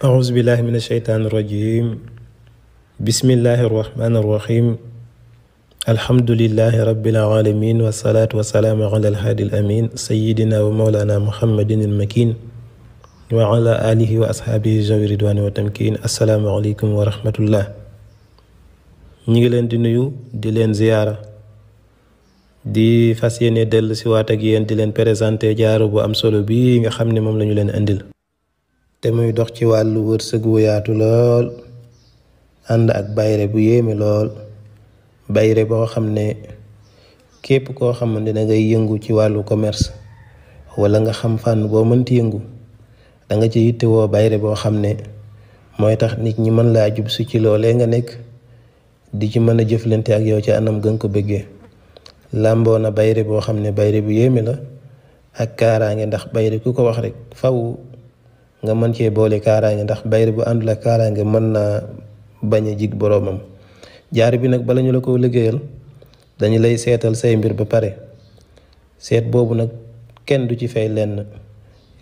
أعوذ بالله من الشيطان الرجيم. بسم الله الرحمن الرحيم. الحمد لله رب العالمين والصلاة والسلام على الهادي الأمين سيدنا ومولانا محمد المكين وعلى آله وأصحابه ذوي الرضوان والتمكين. السلام عليكم ورحمة الله. ñi ngi leen di nuyu di leen ziyaara di fas yéene dellu si waat ak yéen di leen présenté jaaru bu am solo bii nga xam ne moom lañu leen indil te muy dox ci wàllu wërsëg wu yaatu lool ànd ak bayre bu yéeme lool. bayre boo xam ne képp koo xam ne da ngay yëngu ci wàllu commerce wala nga xam fànn boo mënti yëngu da nga ci yittewoo bayre boo xam ne mooy tax nit ñi mën laa jub si ci loolee nga nekk di ci mën a jëflante ak yow ci anam gën ko bëggee. làmboo na bayre boo xam ne bayre bu yéeme la ak kaaraange, ndax bayre ku ko wax rek faw nga mën cee boole kaaraange, ndax bayre bu àndul ak kaaraange mën naa bañ a jig boroomam. jaar bi nag bala ñu la ko liggéeyal dañu lay seetal say mbir ba pare. seet boobu nag kenn du ci fay lenn,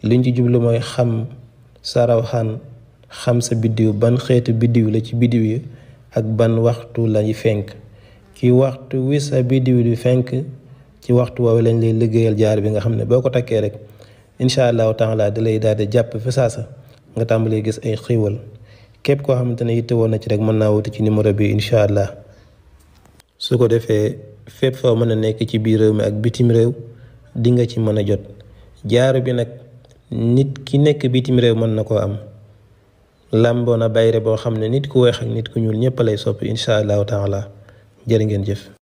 liñ ci jublu mooy xam sa rawxaan, xam sa biddiw ban xeetu biddiw la ci biddiw yi ak ban waxtu lay fenk. ci waxtu wi sa biddiw di fenk ci waxtu woowu lañ lay liggéeyal jaar bi nga xam ne boo ko takkee rek incha allahu taala da lay daal di jàpp fi saasa nga tàmbalee gis ay xiiwal. képp koo xamante ne yitte woon na ci rek mën naa wuti ci numéro bi incha allah. su ko defee fépp foo mën a nekk ci biir réew mi ak bitim réew di nga ci mën a jot. jaaru bi nag nit ki nekk bitim réew mën na koo am. làmboo na bayre boo xam ne nit ku weex ak nit ku ñuul ñëpp lay soppi incha allahu taala. jërë ngeen jëf.